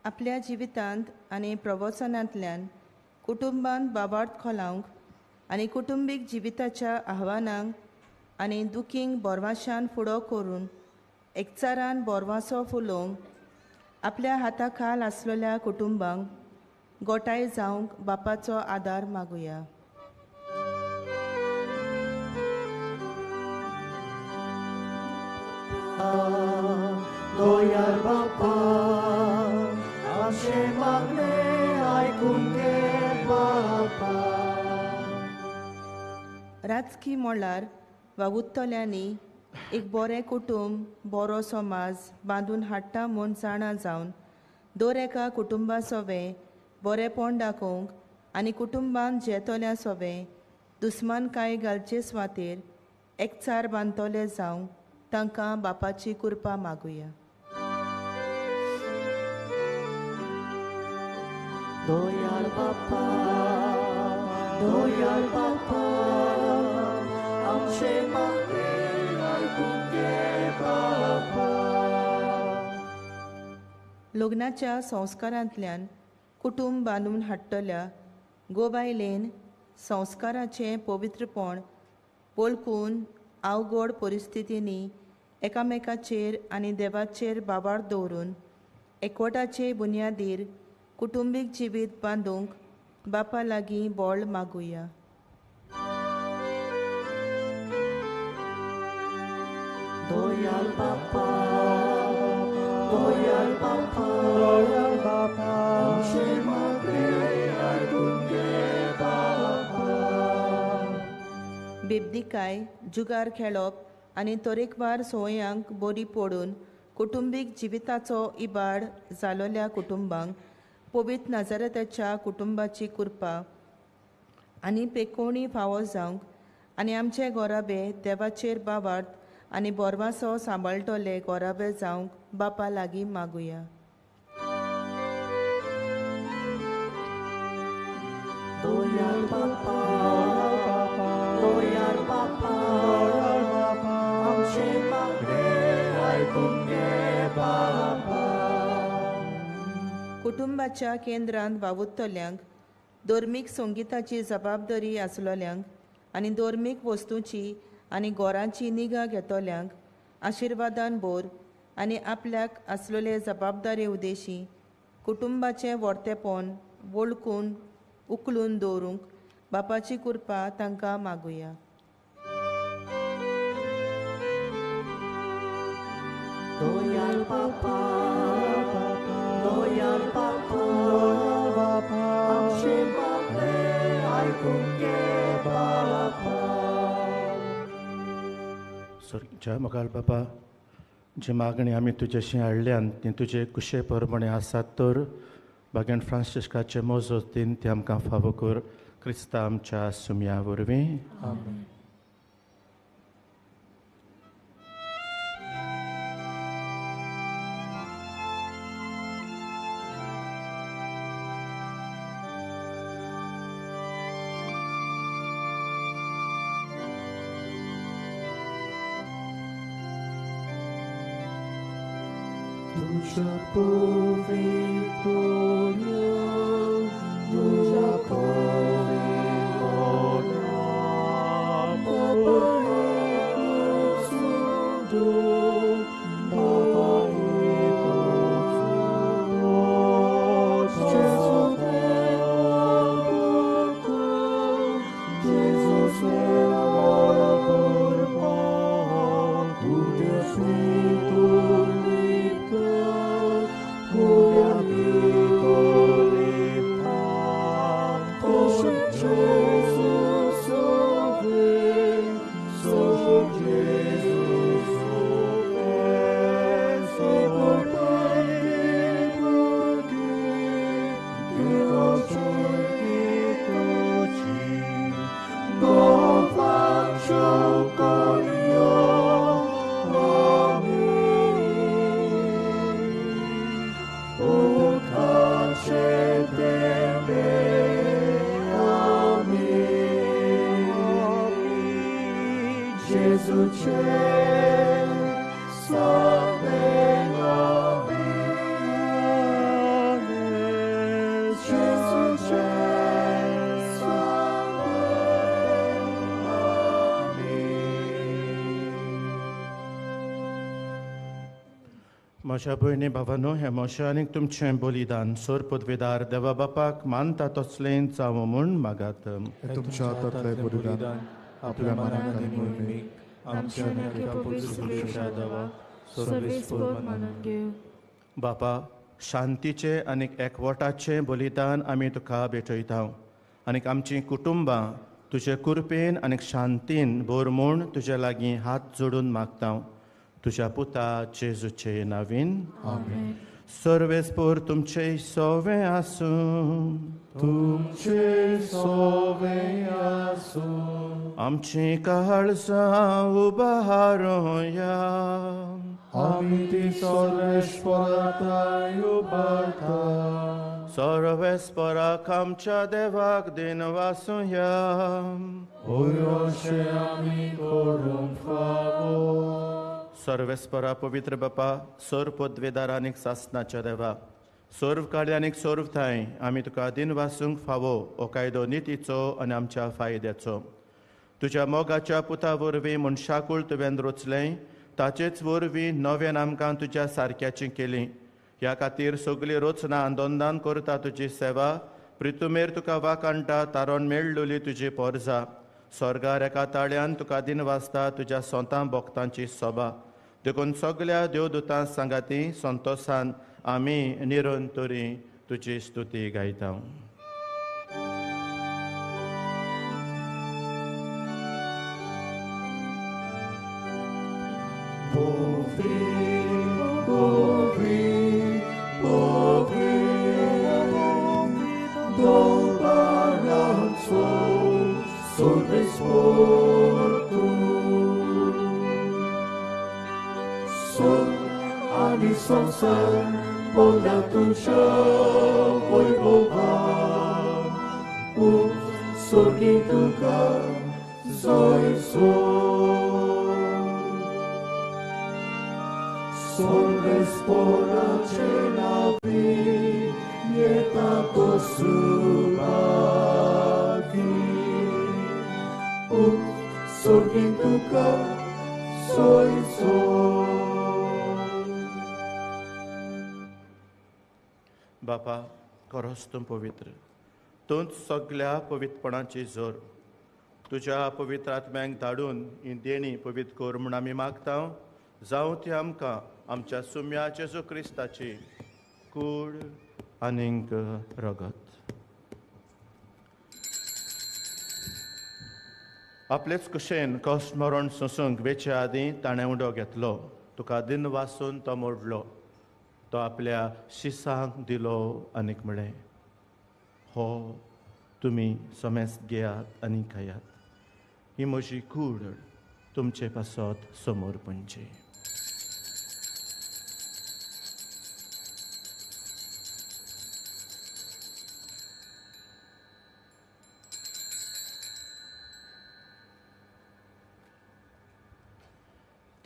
आपल्या जिवितांत आनी प्रवचनांतल्यान कुटुंबांत भावार्थ खोलावंक आनी कुटुंबीक जिविताच्या आव्हानांक आनी दुखींक बोरवाशान फुडो करून एकचारान बोरवासो फुलोवंक आपल्या हाता खाल आसलेल्या कुटुंबांक गोठाय जावंक बापाचो आदार मागुया. दोयार बापा आमचें मागणें आयकून घे बापा. राजकी मळार वावुरतल्यांनी एक बरें कुटुंब बरो समाज बांदून हाडटा म्हूण जाणा जावन दर एका कुटुंबा सोवें बरेंपण दाखोवंक आनी कुटुंबान जेतल्या सोवें दुस्मानकाय घालचे सुवातेर एकचार बांदतले जावंक तांकां बापाची कृपा मागुया. दोयाळ बापा दोयाळ बापा आमचें मागणें आयकून घे बापा. लग्नाच्या संस्कारांतल्यान कुटुंब बांदून हाडटल्या गोबायलेन संस्काराचें पवित्रपण वळखून अवघड परिस्थितींनी एकामेकाचेर आनी देवाचेर बाबार दवरून एकवटाचे बुन्यादीर कुटुंबीक जिवीत बांदूंक बापा लागीं बळ मागुया. दोयाळ बापा दोयाळ बापा दोयाळ बापा आमचें मागणें आयकून घे बापा. बेबदीकाय जुगार खेळप आनी तरेकवार संवयांक बरी पडून कुटुंबीक जिविताचो इबाड जालोल्या कुटुंबांक पवित्र नाजारेताच्या कुटुंबाची कृपा आनी पेकोवणी फावो जावंक आनी आमचे गोराबे देवाचेर बावार्थ आनी बोरवासो सांबाळटले गोराबे जावंक बापा लागीं मागुया. दयाळ बापा, दयाळ बापा, आमचें मागणें आयकून घे बापा. कुटुंबाच्या केंद्रांत वावुरतल्यांक, धर्मीक संगिताची जबाबदारी आसलेल्यांक आनी धर्मीक वस्तूंची आनी गोरांची निगा घेतल्यांक आशिर्वादान भर आनी आपल्याक आसलेले जबाबदारी उद्देशी कुटुंबाचें वर्तेपण वळखून उखलून दवरूंक बापाची कृपा तांकां मागुया. दयाळ बापा, दयाळ बापा, आमचें मागणें आयकून घे बापा. स्वर्गीच्या मोगाळ बाबा, जी मागणी आमी तुजेशी हाडल्यान ती तुजे कुशे प्रमाणे आसात तर बागेन फ्रांसिस्काचे मजतीन ती आमकां फावो कर, क्रिस्ता आमच्या सुमया वरवीं. आमेन. तुझ्या पवित्र, तुझ्या पवित्र बाबा एकूच बाबा एकूच जेजू जेजू तुझ्या म्हज्या भयणी भावानो, हें म्हजें आनीक तुमचें बलिदान सोर पदवेदार देवा बापाक मानता तसलें जावं म्हूण मागात. तुमच्या हातांतलें बलिदान आपल्या मनाक आनी मोहिमेक आमच्या बापा, शांतीचें आनीक एकवटाचें बलिदान आमी तुका भेटयता आनीक आमचीं कुटुंबां तुजे कृपेन आनीक शांतीन भर म्हूण तुजे लागीं हात जोडून मागता, तुज्या पुता जेजूचे नावीन. आमेन. सर्वेस्पोर तुमचे सोवे आसूं, तुमचे सोवे आसूं. आमची काळजां उबारुया, आमी ती सर्वेस्पराक उबारता. सर्वेस्पराक आमच्या देवाक दिन वासुया, होय अशें आमी करूंक फावो. सर्वेस्परा पवित्र बापा, सर्व पदवेदार आनीक सासनाच्या देवा, सर्व काळी आनीक सर्व ठांय आमी तुका दिन वासूंक फावो हो कायदो नितीचो आनी आमच्या फायद्याचो. तुज्या मोगाच्या पुता वरवीं मनशाकूळ तुवें रचलें, ताचेच वरवीं नव्यान आमकां तुज्या सारक्याची केली. ह्या खातीर सगळी रचना आंदोलनान करता तुजी सेवा, प्रितुमेर तुका वाकाणटा तारोन मेळ्ळोली तुजी पोरजा. स्वर्गार एका ताळ्यान तुका दिन वाचता तुज्या सोंतां भक्तांची सोबा. देखून सगळ्या देवदूतां सांगाती संतोसान आमी निरंतरी तुजी स्तुती गायता. संसार बोला तुझ्या वैभवान. सोर्गी तुका जोयसो. सोर्वेस्पोराचे नावी येता तो सुभागी, पूत सोर्गी तुका जोयसो. बापा खरोच तूं पवित्र, तूंच सगल्या पवित्रपणाची जोर. तुज्या पवित्र आत्म्यांक धाडून ही देणी पवित्र कर म्हूण आमी मागता. जावं ती आमकां आमच्या सुम्या जेजू क्रिस्ताची कूड आनीक रगत. आपलेच कुशेन कश्ट मरण सोंसूंक वेचे आदीं ताणें उडो घेतलो, तुका दिन वासून तो मोडलो, तो आपल्या शिसांक दिलो आनीक म्हळें, हो तुमी समेस्त घेयात आनी खायात, ही म्हजी कूड तुमचे पासत समोर पणची.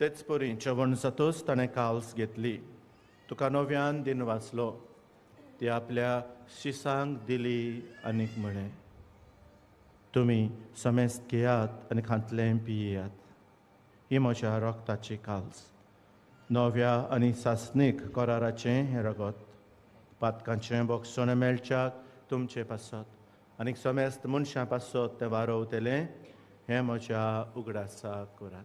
तेच परी जेवण जातच ताणें काल्स घेतली, तुका नव्यान दिन वाचलो, ती आपल्या शिसांक दिली आनीक म्हळें, तुमी समेस्त घेयात आनी खांतलें पियेयात, ही म्हज्या रगताची काल्स, नव्या आनी सासणीक कराराचें हें रगत, पातकांचें बोगसण मेळच्याक तुमचे पासत आनी समेस्त मनशां पासत तें वारोवतलें, हें म्हज्या उगडासाक करात.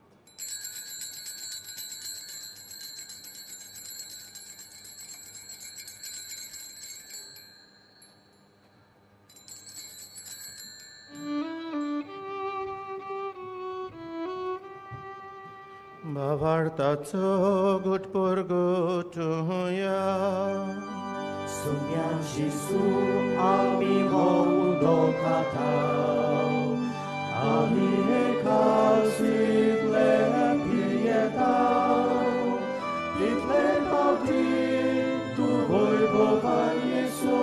भावार्थाचो घुटपूर गोटुया. सुम्या जेजू आमी हो उदक खाता, आमी हे काळजींतले पियेता, तितले फावटी तूं वैभवान येसो,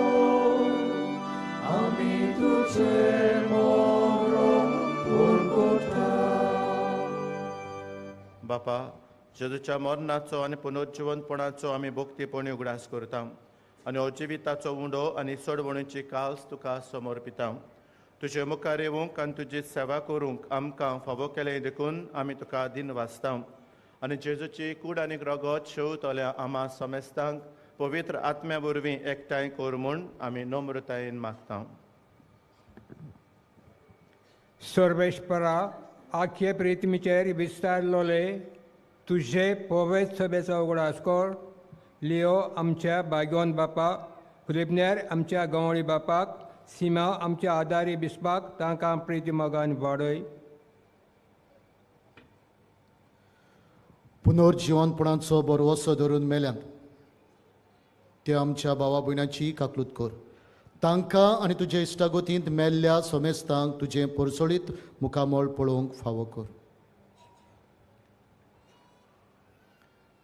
आमी तुजें मरण परगटा. बापा, जेजूच्या मरणाचो आनी पुनर्जिवंतपणाचो आमी भक्तीपणी उगडास करता आनी हो जिविताचो उंडो आनी सोडवणीची काल्स तुका समर्पिता. तुजे मुखार येवंक आनी तुजी सेवा करूंक आमकां फावो केलें देखून आमी तुका दिन वाचता आनी जेजूची कूड आनी रगत शेवतल्या आमा समेस्तांक पवित्र आत्म्या वरवीं एकठांय कर म्हूण आमी नम्रतायेन मागता. सर्वेश्वरा, आख्ये प्रितमीचेर विस्तारलोले तुजे पवित्र सभेचो उगडास कर. लियो आमच्या बायगोन बापाक, फिलिपनेर आमच्या गंवळी बापाक, सीमा आमच्या आदारी बिस्पाक, तांकां प्रिती मोगान वाडय. पुनर्जिवनपणाचो बरवसो धरून मेल्यांत ते आमच्या भावा भयणाची काकलूत कर. तांकां आनी तुजे इश्टागोतींत मेल्ल्या सोमेस्तांक तुजें परसोळीत मुखामळ पळोवंक फावो कर.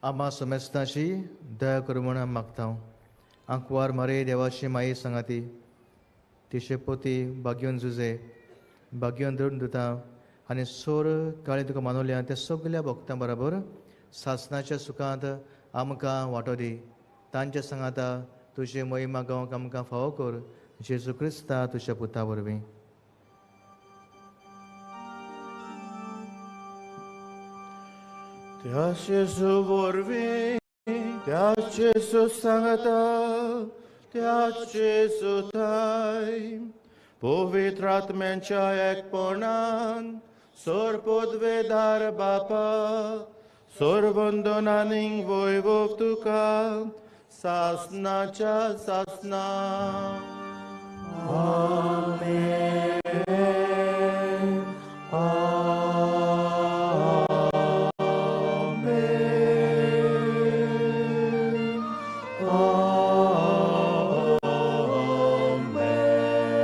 आमा सोमेस्तांची दया कर म्हूण आमी मागता. आंकवार मारे देवाची माये सांगाती, तिचे पोती बागयोन जुजे बागयोन धरून दिता आनी सोर काळी तुका मानवल्या त्या सगल्या भक्तां बराबर सासणाच्या सुखांत आमकां वांटो दी. तांच्या सांगाता तुजे महिमा गावंक आमकां फावो कर, जेजू क्रिस्ता तुज्या पुता वरवीं. त्या जेजू वरवीं, त्या जेजू सांगता, त्या जेजू थाय पवित्र आत्म्यांच्या एकपणान सोर पदवेदार बापा, सोर वंदन आनीक वैभव तुका सासनाच्या सासना. आमेन. आमेन. आमेन.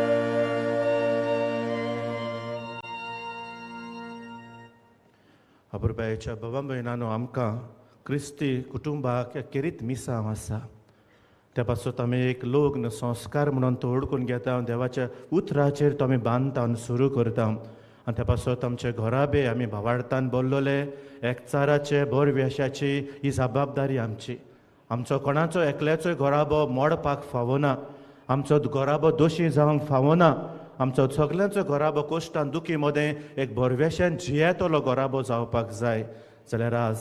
अपुरबायेच्या बाबा भयणानो, आमकां क्रिस्ती कुटुंबाक खेरीत मिसांव आसा. त्या पासत आमी एक लग्न संस्कार म्हणून तो ओळखून घेता, देवाच्या उतराचेर तो आमी बांदता आनी सुरू करता. आनी त्या पासत आमचे घराबे आमी भावार्थान बोल्लोले एकचाराचे बोरव्याशाची ही जबाबदारी आमची. आमचो कोणाचो एकल्याचो घराबो मोडपाक फावना, आमचो घराबो दोशी जावंक फावना, आमचो सगल्यांचो घराबो कश्टान दुखी मदें एक बोरवेशान जियेतलो घराबो जावपाक जाय. जाल्यार आज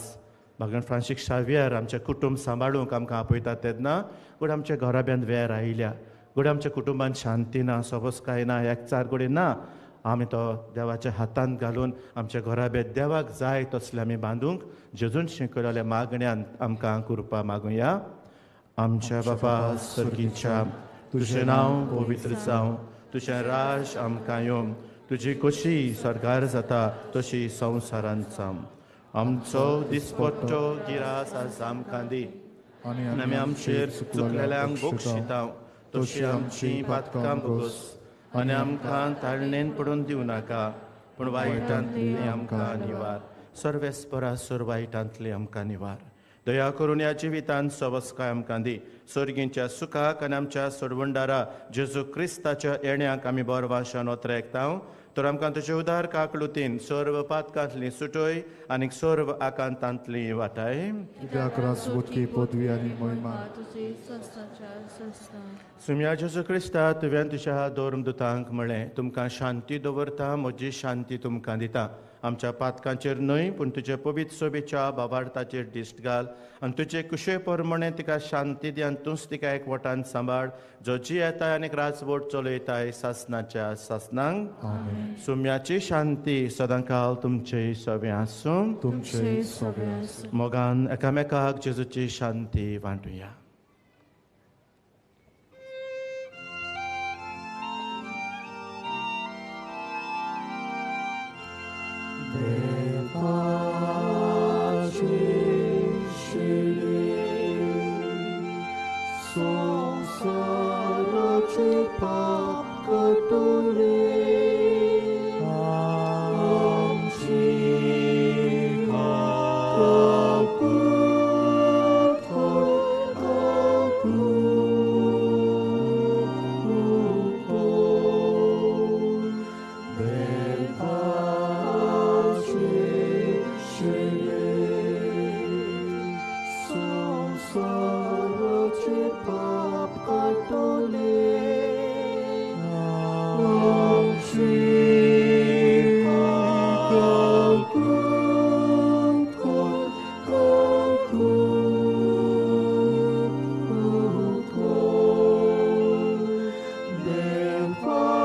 भगवान फ्रांसीस शावियर आमचें कुटुंब सांबाळूंक आमकां आपयता तेन्ना गोड आमच्या घराब्यांत वेर आयल्या, गोड आमच्या कुटुंबांत शांती ना, सबसकाय ना, एकचार गोडे ना, आमी तो देवाच्या हातांत घालून आमच्या घराब्यांत देवाक जाय तसलें आमी बांदूंक जेजून शिकयलेल्या मागण्यान आमकां कृपा मागुया. आमच्या बापा सर्गीच्या, तुजें नांव पवित्र जावं, तुजें राज आमकां येवं, तुजी कशी सरकार जाता तशी संवसारांत जावं. आमचो दिसपट्टो गिरास आज आमकां दी, आनी आमी आमचेर चुकलेल्यांक बक्षिता तशी आमची पातकां भोगस, आनी आमकां ताळणेन पडून दिवं नाका, पूण वायटांतली आमकां निवार. सर्वेस्परासर वायटांतली आमकां निवार. दया करून ह्या जिवितांत सवस्काय आमकां दी. सर्गींच्या सुखाक आनी आमच्या सोडवणदारा जेजू क्रिस्ताच्या येण्याक आमी बरवाशान ओतरेकता. तर आमकां तुजे उदार काकलुतीन सर्व पातकांतली सुटय आनी सर्व आकांतांतली वाटाय. सुम्या जेजू क्रिस्ता, तुवें तुज्या धर्मदुतांक म्हळें, तुमकां शांती दवरता, म्हजी शांती तुमकां दिता. आमच्या पातकांचेर न्हय पूण तुजे पवित्र सोबेच्या बाबार्थाचेर दिश्ट घाल आनी तुजे कुशे प्रमाणे तिका शांती दी आनी तूंच तिका एकवटान सांबाळ, जो जियेताय आनी राजवट चलयताय सासनाच्या सासनांक. सुम्याची शांती सदांकाल तुमचे सवे आसूं. तुमचे सवे आसूं. मोगान एकामेकाक जेजूची शांती वांटुया. देवाची शिली संवसाराचे पाप काडटले, आमची काकूट कर, काकूट कर. देवाची संवसाराचे पाप काडटले, आमची काकूट कर, काकूट कर. देवाचे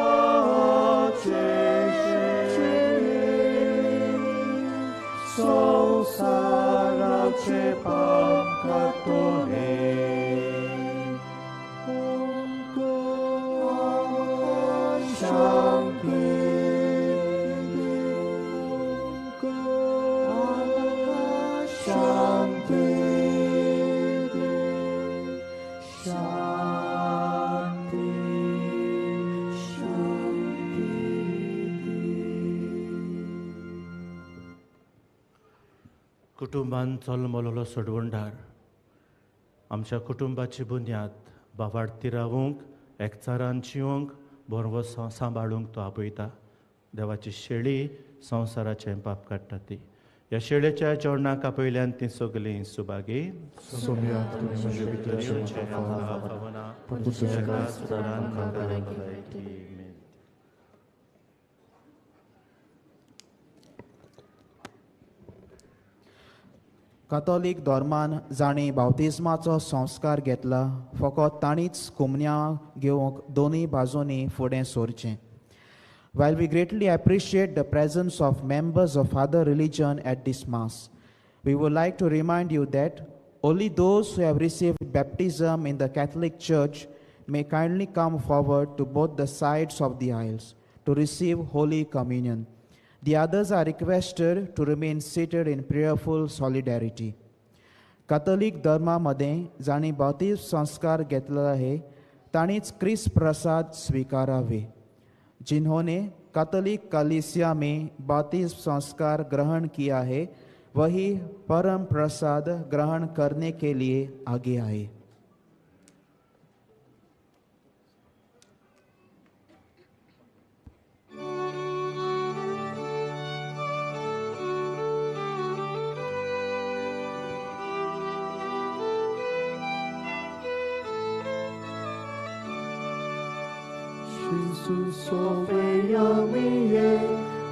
संवसाराचे पाप काडटले, आमकां शांती दी, आमकां शांती दी, शांती शांती दी. कुटुंबान जल्मलेलो सोडवणदार आमच्या कुटुंबाची बुन्याद बावाडती रावूंक, एकचारान जिवंक, बरवस सांबाळूंक तो आपयता. देवाची शेळी संवसाराचें पाप काडटा ती. ह्या शेळेच्या जेवणाक आपयल्यान तीं सगलीं सुभागी. कातोलीक धर्मान जांणी बाप्तिज्माचो संस्कार घेतला फकत तांणीच कुमन्या घेवंक दोनूय बाजूंनी फुडें सरचें. While we greatly appreciate the presence of members of other religion at this Mass, we would like to remind you that only those who have received baptism in the Catholic Church may kindly come forward to both the sides of the aisles to receive Holy Communion. The others are requested to remain seated in prayerful solidarity. Catholic धर्मा मदें जांणी बाप्तीज्म संस्कार घेतला आहे तांणीच क्रिस्त प्रसाद स्वीकारावे. जिन्होंने कैथोलिक कलीसिया में बाप्तिज्म संस्कार ग्रहण किया है वही परम प्रसाद ग्रहण करने के लिए आगे आए. Jesu sove ami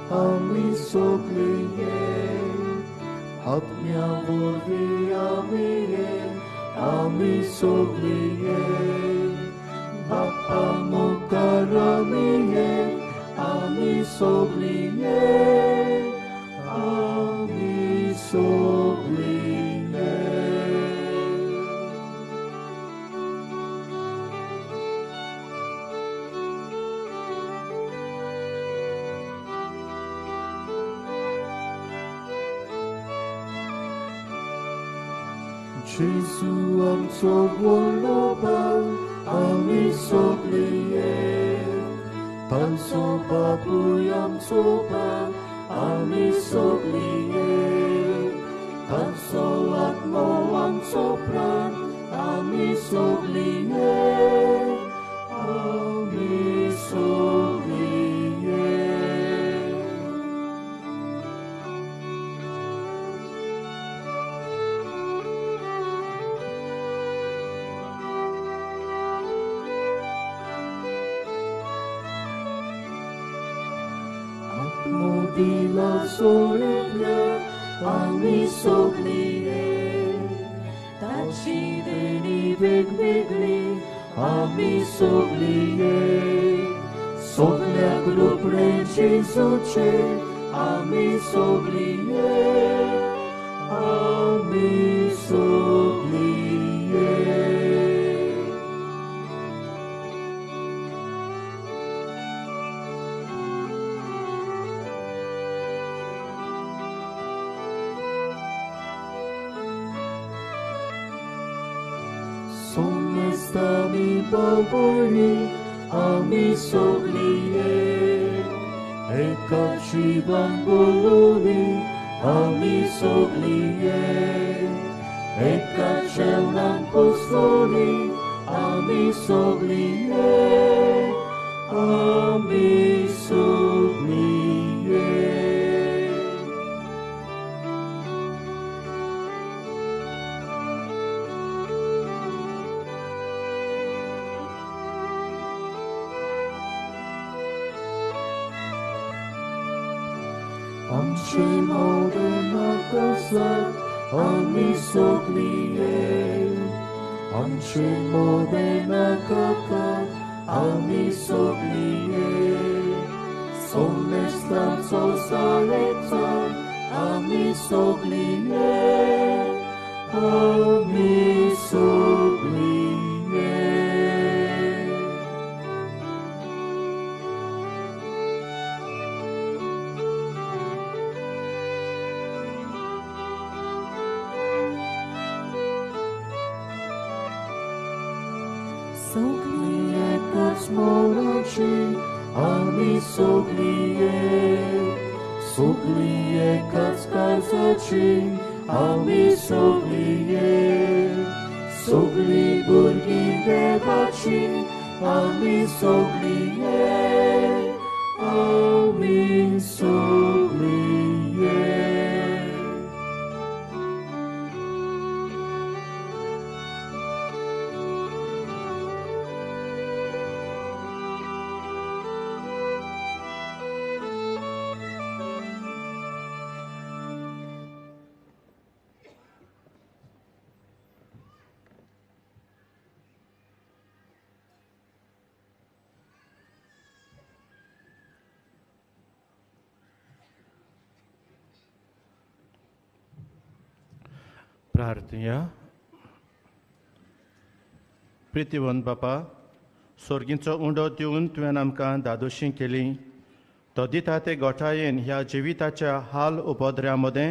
ami sogli Atmya vorvi ami sogli Bapa mukar ami sogli ami sogli. Jesu amco voloba ami sogli Tanso babu amco ba ami sogli Tanso atmo amco pran ami sogli ami sogli. Dila soleglia ami sogli Taci deni vegvegli ami sogli Soglia grupre Jesuce ami sogli ami sogli. Somestami bavoli ami sogli Eka jivan boloni ami sogli Eka जेवणान पोसलोनी ami sogli ami sogli. Amche modern akasat ami sogli Amche modern akakat ami sogli Somestan so saretan ami sogli ami sogli. Sogli ekas morači, ami sogli Sogli ekas kazači, ami sogli Sogli burgi devači, ami sogli ami sogli. प्रार्थया. प्रितीवंत बापा, सोर्गींचो उंडो दिवन तुवें आमकां दादोशी केली. तो दिता ते गोठायेन ह्या जिविताच्या हाल उपद्र्या मदें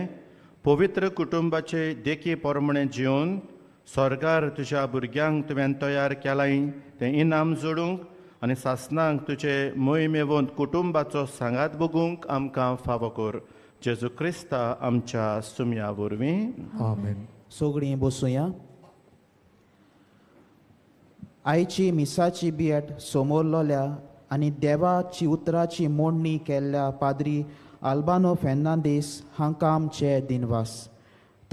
पवित्र कुटुंबाचे देखी प्रमाणे जिवन स्वर्गार तुज्या भुरग्यांक तुवें तयार केलाय तें इनाम जोडूंक आनी सासनांक तुजे मोहिमेवंत कुटुंबाचो सांगात भोगूंक आमकां फावो कर. जेजू क्रिस्ता आमच्या सुमया वरवीं. आमेन. सगळीं बसुया. आयची मिसाची भेट समोरलोल्या आनी देवाची उतराची मोडणी केल्ल्या पाद्री आल्बानो फेर्नांदीस हांकां आमचे दिनवास.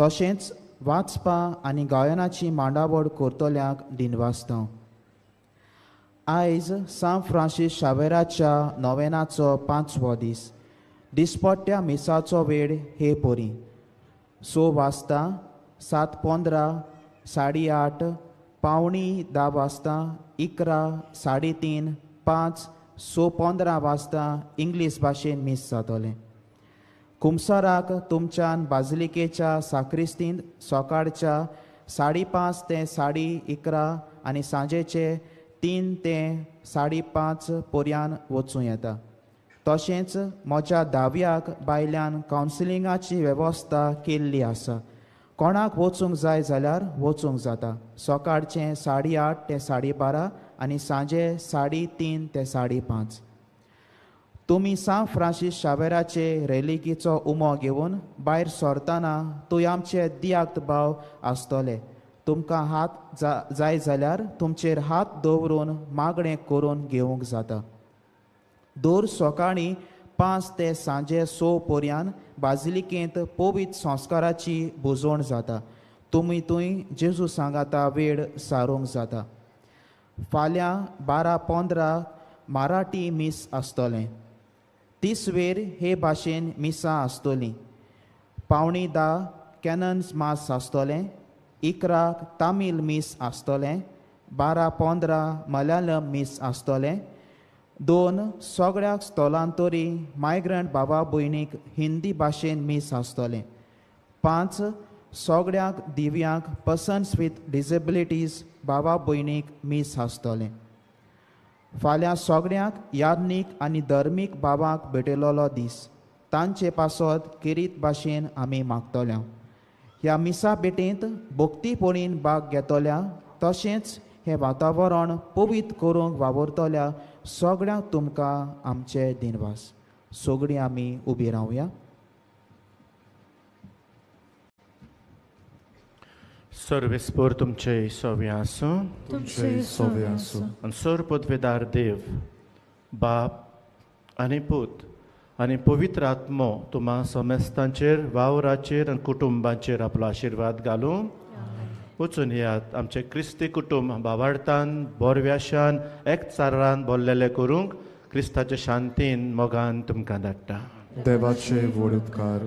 तशेंच वाचपा आनी गायनाची मांडावळ करतल्यांक दिनवासता. आयज सांत फ्रांसीस शावेराच्या नोवेनाचो 5वो दीस. दिसपट्ट्या मिसाचो वेळ हे परी 6 वाजता, 7:15, 8:30, 9:45 वाजता, 11, 3:30, 5, 6:15 वाजता इंग्लीश भाशेन मीस जातलें. कुमसाराक तुमच्यान बाजलिकेच्या साक्रिस्तींत सकाळच्या 5:30 ते 11:30 आनी सांजेचे 3 ते 5:30 पर्यान वचूं येता. तशेंच म्हज्या दाव्याक बायल्यान कावन्सिलिंगाची वेवस्था केल्ली आसा. कोणाक वचूंक जाय जाल्यार वचूंक जाता. सकाळचें 8:30 ते 12:30 आनी सांजे 3:30 ते 5:30. तुमी सांत फ्रांसीस शावेराचे रेलिकीचो उमो घेवन भायर सरतना तुय आमचे दियाक्त भाव आसतले. तुमकां हात जाय जाल्यार तुमचेर हात दवरून मागणें करून घेवंक जाता. दर सकाळीं 5 ते सांजे 6 पर्यान बाजिलिकेंत पवित्र संस्काराची बुजवण जाता. तुमी थंय जेजू सांगाता वेळ सारूंक जाता. फाल्यां 12:15 मराठी मीस आसतलें. 30 वेर हे भाशेन मिसां आसतलीं. 9:45 कॅनन्स मास आसतलें. 11 तामील मीस आसतलें. 12:15 मलयाळम मीस आसतलें. 2 सगळ्याक स्थलांतरी मायग्रंट बाबा भयणीक हिंदी भाशेन मीस आसतलें. 5 सगळ्याक दिव्यांक पर्सन्स विथ डिसेबिलिटीज बाबा भयणीक मीस आसतलें. फाल्यां सगळ्यांक याज्ञीक आनी धर्मीक बाबांक भेटयलोलो दीस. तांचे पासत खेरीत भाशेन आमी मागतल्या. ह्या मिसा भेटेंत भक्तीपणीन भाग घेतल्या तशेंच हें वातावरण पवित्र करूंक वावुरतल्या सगळ्यांक तुमकां आमचे दिनवास. सगळीं आमी उबी रावया. सर्वेस्पोर तुमचे सवे आसूं. तुमचे सवे आसूं. आनी सर पदवेदार देव बाप आनी पूत आनी पवित्र आत्मो तुमा समेस्तांचेर वावराचेर आनी कुटुंबाचेर आपलो आशिर्वाद घालूं. वचून येयात आमचें क्रिस्ती कुटुंब बावाडतान बोरव्याशान एकचारान बोल्लेलें करूंक क्रिस्ताचे शांतीन मोगान तुमकां धाडटा. देवाचे व्हड उपकार.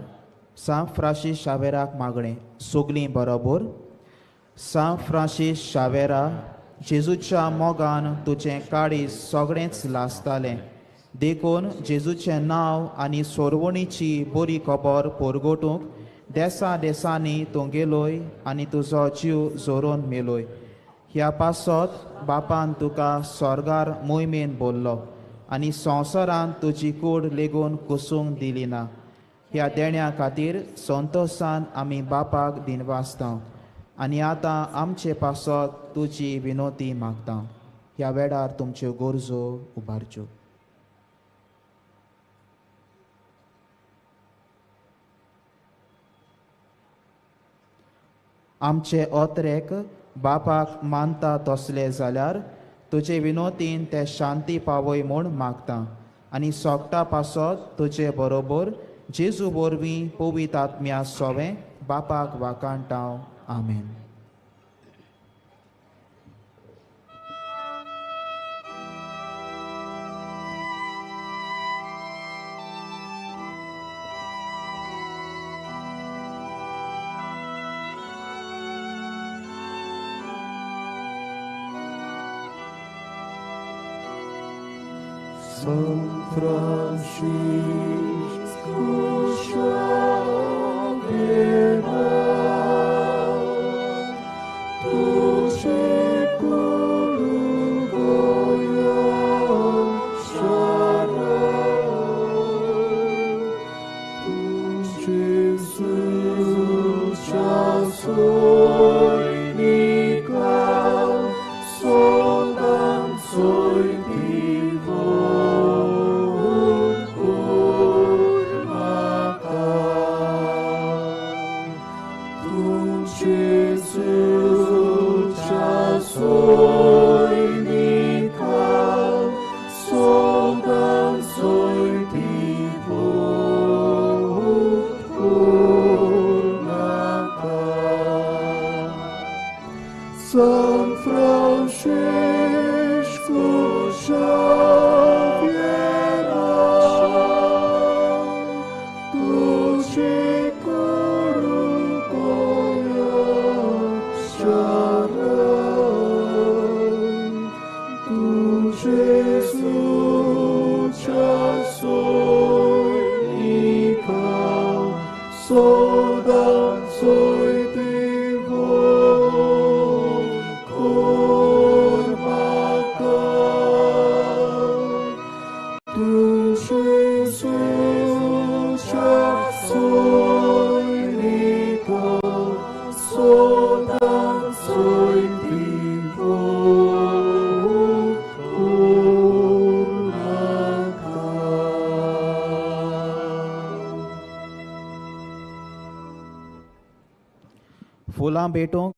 सांत फ्रांसीस शावेराक मागणें. सगळीं बरोबर. सांत फ्रांसीस शावेरा, जेजूच्या मोगान तुजें काळीज सगळेंच लासतालें, देखून जेजूचें नांव आनी सोरवणीची बरी खबर परगटूंक देसा देसांनी तूं गेलोय आनी तुजो जीव जोरून मेलोय. ह्या पासत बापान तुका स्वर्गार मोहिमेन बोल्लो आनी संवसारान तुजी कूड लेगून कुसूंक दिली ना. ह्या देण्या खातीर संतोशान आमी बापाक दिनवासता आनी आतां आमचे पासत तुजी विनोती मागता. ह्या वेळार तुमच्यो गरजो उबारच्यो. आमचे ओतरेक बापाक मानता तसले जाल्यार तुजे विनोतीन ते शांती पावय म्हूण मागता आनी सोगटा पासत तुजे बरोबर जेजू वरवीं पवित्र आत्म्या सोवें बापाक वाकाणटा. आमेन. San Francisco Xavier, tu San Francisco फुलां भेटूंक